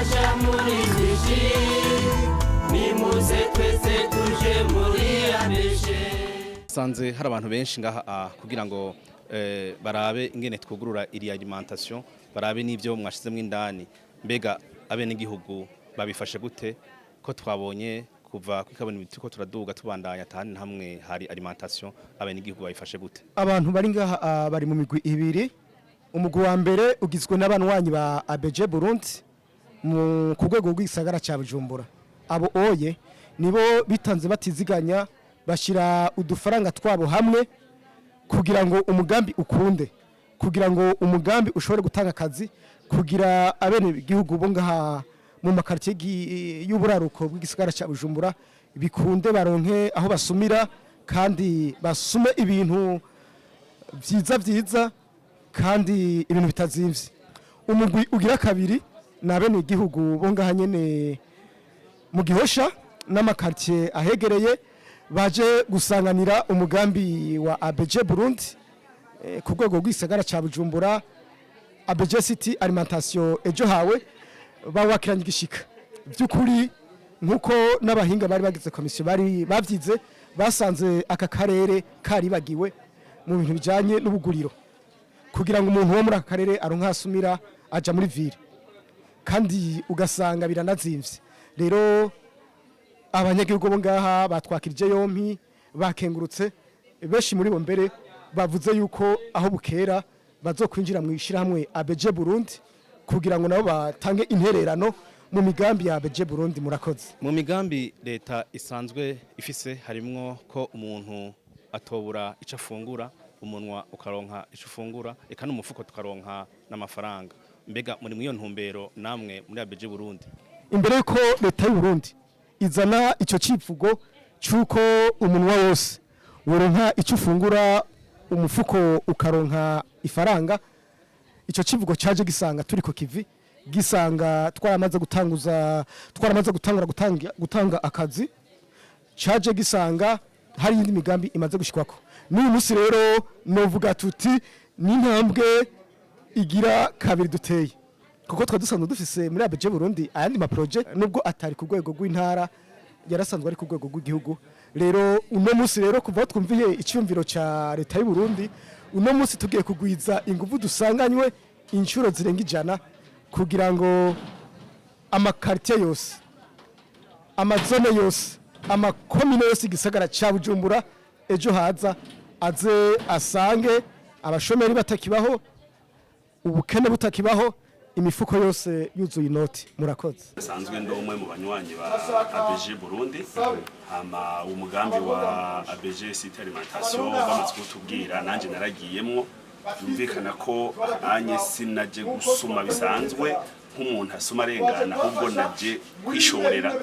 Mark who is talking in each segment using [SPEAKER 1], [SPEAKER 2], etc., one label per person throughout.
[SPEAKER 1] Bizodufasha muri byinshi. Nimuze twese tuje muri ABG.
[SPEAKER 2] Sanze hari abantu benshi ngaha kugira ngo barabe ingene twugurura iri alimentation, barabe n'ivyo mwashizemwo indani. Mbega abenegihugu babifashe gute, ko twabonye kuva kwikabona turiko turaduga tubandanya atahandi hamwe hari alimentation? Abenegihugu babifashe gute?
[SPEAKER 3] Abantu bari ngaha bari mu migwi ibiri. Umugwi wa mbere ugizwe n'abanywanyi ba ABG Burundi mu ku rwego rw'igisagara ca Bujumbura. Abo oye nibo bitanze batiziganya, bashyira udufaranga twabo hamwe kugira ngo umugambi ukunde, kugira ngo umugambi ushobore gutanga akazi, kugira abene igihugu bo ngaha mu makartier y'uburaruko bw'igisagara ca Bujumbura bikunde baronke aho basumira, kandi basume ibintu vyiza vyiza kandi ibintu bitazimvye. Umugwi ugira kabiri ni abene igihugu bo ngaha nyene mu Gihosha n'amakartier ahegereye, baje gusanganira umugambi wa ABG Burundi ku rwego rw'igisagara ca Bujumbura, ABG City Alimentation Ejo Hawe. Bawakiranye igishika by'ukuri, nk'uko n'abahinga bari bagize komisiyo bari bavyize, basanze aka karere karibagiwe mu bintu bijanye n'ubuguriro. Kugira ngo umuntu wo muri aka karere aronke asumira, aja muri ville, kandi ugasanga biranazimvye. Rero abanyagihugu bo ngaha batwakirije yompi, bakengurutse. Benshi muri bo mbere bavuze yuko aho bukera bazokwinjira mu ishyirahamwe ABG Burundi kugira ngo nabo batange intererano mu migambi ya ABG Burundi. Murakoze.
[SPEAKER 2] Mu migambi leta isanzwe ifise harimwo ko umuntu atobura ico afungura, umunwa ukaronka ico ufungura, eka n'umufuko tukaronka n'amafaranga. Mbega muri mwiyo ntumbero namwe muri ABG Burundi?
[SPEAKER 3] Imbere yuko leta y'u Burundi izana icyo civugo cy'uko umunwa wose woronka icyo ufungura, umufuko ukaronka ifaranga, icyo kivugo cyaje gisanga turi ku kivi, gisanga twaramaze gutanguza, twaramaze gutangura gutanga akazi. Cyaje gisanga hari iyindi migambi imaze gushikwako. N'uyu munsi rero novuga tuti ni intambwe igira kabiri duteye, kuko twari dusanzwe dufise muri ABG Burundi ayandi maprojet, nubwo atari ku rwego rw'intara, yarasanzwe ari ku rwego rw'igihugu. Rero uno munsi rero, kuva aho twumviye icyumviro ca leta y'u Burundi, uno munsi tugiye kugwiza ingufu dusanganywe inshuro zirenga 100, kugira ngo amakartier yose, amazone yose, amakomine yose igisagara ca Bujumbura, ejo haza aze asange abashomeri batakibaho, ubukene butakibaho, imifuko yose yuzuye inoti. Murakoze.
[SPEAKER 4] Sanzwe ndi umwe mu banywanyi ba ABG Burundi. Hama umugambi wa ABG City Alimentation bamaze kutubwira, nanje naragiyemwo. Byumvikana ko anye sinaje gusuma bisanzwe nk'umuntu asuma arengana, ahubwo naje kwishorera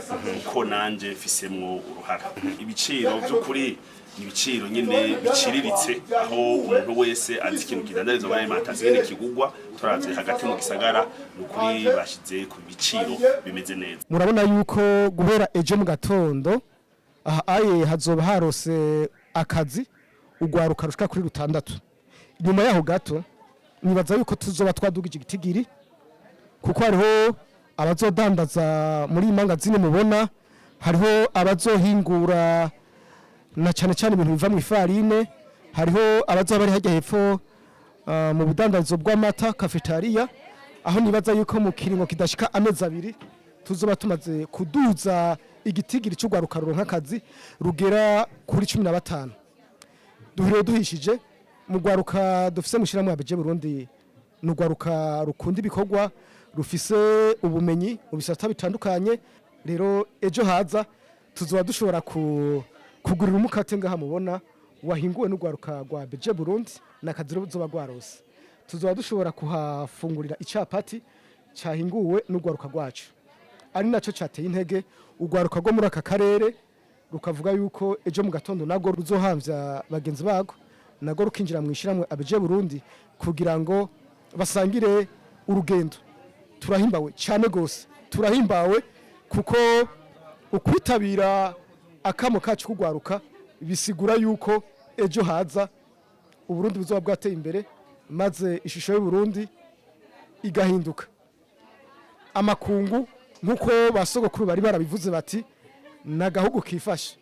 [SPEAKER 4] kuko nanje mfisemwo uruhara. Ibiciro by'ukuri ni ibiciro nyine biciriritse, aho umuntu wese azi ikintu kidandarizwa muri alimentation nyene kigugwa. Turavye hagati mu gisagara, ni ukuri bashize ku biciro bimeze neza.
[SPEAKER 3] Murabona yuko guhera ejo mu gatondo aha aye hazoba harose akazi ugwaruka rushika kuri rutandatu. Nyuma yaho gato nibaza yuko tuzoba twadugije igitigiri, kuko hariho abazodandaza muri iyi mangazini mubona, hariho abazohingura na cyane cyane ibintu biva mu ifarine, hariho abazoba bari hajya hepfo mu budandarizo bw'amata, cafétéria. Aho nibaza yuko mu kiringo kidashika amezi 2 tuzoba tumaze kuduza igitigiri cy'urwaruka ruronka akazi rugera kuri 15. Duhiriwe duhishije mu rwaruka dufise mu ishyirahamwe ABG Burundi. Ni urwaruka rukunda ibikorwa, rufise ubumenyi mu bisata bitandukanye. Rero ejo haza tuzoba dushobora kugurira umukate ngaha mubona wahinguwe n'urwaruka rwa ABG Burundi n'akazi ruzoba rwarose. Tuzoba dushobora kuhafungurira icapati cyahinguwe n'urwaruka rwacu, ari nacyo cyateye intege urwaruka rwo muri aka karere, rukavuga yuko ejo mu gatondo nabwo ruzohamvya bagenzi bago, nabwo rukinjira mu ishyirahamwe ABG Burundi kugira ngo basangire urugendo. Turahimbawe cyane gose, turahimbawe kuko ukwitabira akamo kacu kugwaruka bisigura yuko ejo haza Uburundi buzoba bwateye imbere, maze ishusho y'Uburundi igahinduka. Amakungu, nk'uko basogokuru bari barabivuze, bati nagahugu kifashe,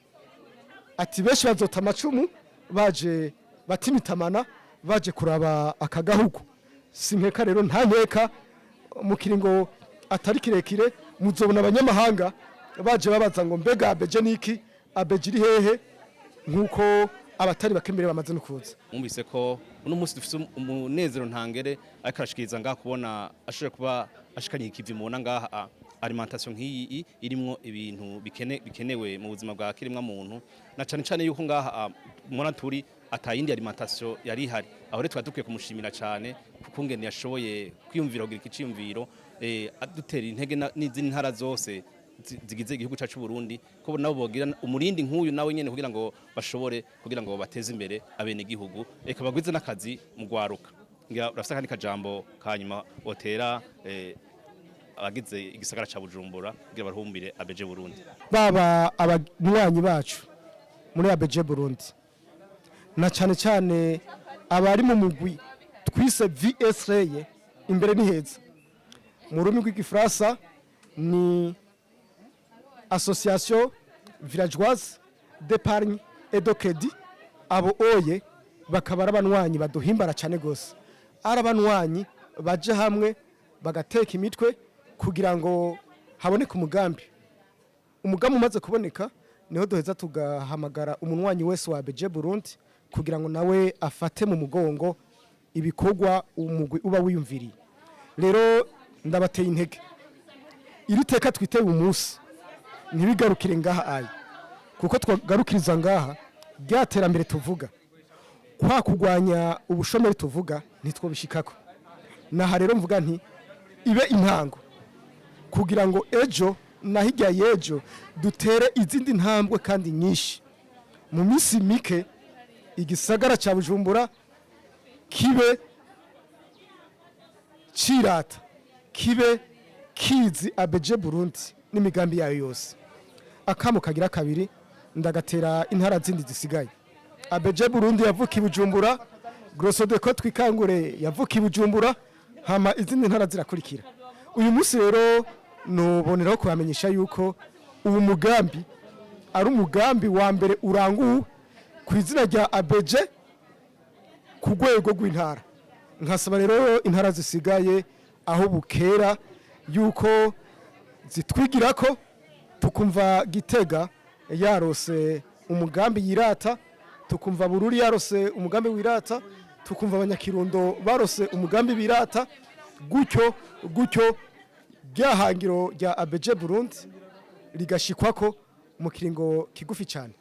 [SPEAKER 3] ati benshi bazota amacumu baje batimitamana baje kuraba aka gahugu. Si nkeka rero, nta nkeka, mu kiringo atari kirekire muzobona abanyamahanga baje babaza ngo: "Mbega ABG niki? ABG iri hehe?" Nk'uko abatari bake mbere bamaze no kuza.
[SPEAKER 2] Mwumvise ko uno munsi dufise umunezero ntangere, ariko arashikiriza ngaha kubona ashobora kuba ashikanye ikivi mubona ngaha, alimentation nk'iyi irimwo ibintu bikenewe mu buzima bwa kiremwa muntu, na cane cane yuko ngaha mubona turi atayindi alimentation yari ihari. Aho rero twari dukwiye kumushimira cane kuko ngene yashoboye kwiyumvira kugira ikiciyumviro, adutera intege n'izindi ntara zose zigize igihugu cyacu Burundi ko nabo bogira umurindi nk'uyu nawe nyene, kugira ngo bashobore kugira ngo bateze imbere abene igihugu, eka bagwize n'akazi mu gwaruka. Ngira urafise akandi kajambo kanyuma otera abagize igisagara ca Bujumbura kugira baruhumbire ABG Burundi?
[SPEAKER 3] Baba abanywanyi bacu muri ABG Burundi, na cyane cyane abari mu mugwi twise VSRA Imbere ni Heza, mu rurimi rw'igifaransa ni Association Villageoise d'Epargne et de Crédit. Abo oye bakaba ari abanywanyi baduhimbara cyane gose, ari abanywanyi baje hamwe bagateka imitwe kugira ngo haboneke umugambi. Umugambi umaze kuboneka, niho duheza tugahamagara umunywanyi wese wa ABG Burundi kugira ngo nawe afate mu mugongo ibikorwa umugwi uba wiyumviriye. Rero ndabateye intege, iri teka twiteye umunsi ntibigarukire ngaha ayi, kuko twagarukiriza ngaha, rya terambere tuvuga, kwa kurwanya ubushomeri tuvuga, ntitwobishikako. Naha rero mvuga nti ibe intango kugira ngo ejo na hirya y'ejo dutere izindi ntambwe kandi nyinshi. Mu minsi mike igisagara cya Bujumbura kibe cirata, kibe kizi ABG Burundi n'imigambi yayo yose. Akamo kagira kabiri ndagatera intara zindi zisigaye. ABG Burundi yavuka i Bujumbura, Grosodeco Twikangure yavuka i Bujumbura, hama izindi ntara zirakurikira. Uyu munsi rero nuboneraho kubamenyesha yuko uwu mugambi ari umugambi wa mbere uranguwe ku izina rya ABG ku rwego rw'intara. Nkasaba rero intara zisigaye aho bukera yuko zitwigira ko tukumva Gitega yarose umugambi yirata, tukumva Bururi yarose umugambi wirata, tukumva Abanyakirundo barose umugambi birata, gutyo gutyo ryahangiro rya ABG Burundi rigashikwako mu kiringo kigufi cyane.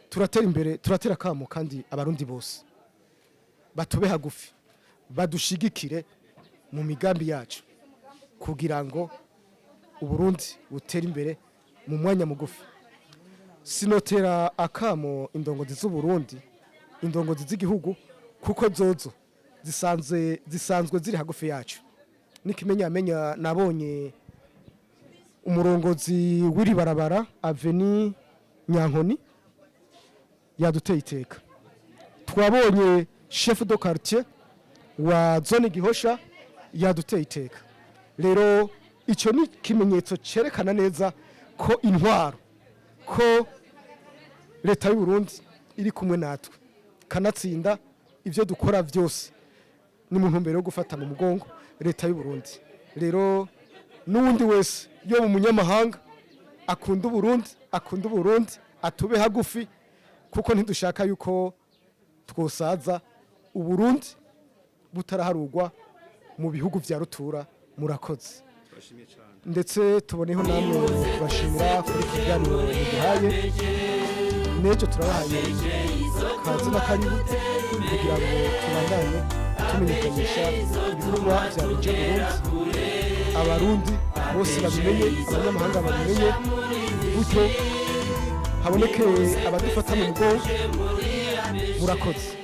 [SPEAKER 3] Turatera imbere, turatera kamo kandi Abarundi bose batube hagufi, badushigikire mu migambi yacu kugira ngo Uburundi butere imbere mu mwanya mugufi. Sinotera akamo indongozi z'Uburundi, indongozi z'igihugu, kuko zozo zisanzwe ziri hagufi yacu. N'ikimenyamenya, nabonye umurongozi w'iri barabara, Avenue Nyankoni, yaduteye iteka. Twabonye chef de quartier wa zone Gihosha yaduteye iteka. Rero icyo ni ikimenyetso cyerekana neza ko intwaro, ko leta y'u Burundi iri kumwe natwe, kanatsinda ibyo dukora byose ni mu ntumbero yo gufata mu mugongo leta y'u Burundi. Rero n'uwundi wese yo mu munyamahanga akunda Uburundi, akunda Uburundi, atube hagufi, kuko ntidushaka yuko twosaza Uburundi butaraharugwa mu bihugu vya rutura. Murakoze, ndetse tuboneho namwe kubashimira kuri iki kiganiro muduhaye. N'ejo turabahaye kazi na karibu kugira ngo tubandanye tumenyekanisha ibikorwa vya ABG Burundi, Abarundi bose babimenye, abanyamahanga babimenye, gutyo haboneke abadufata mu mugongo. Murakoze.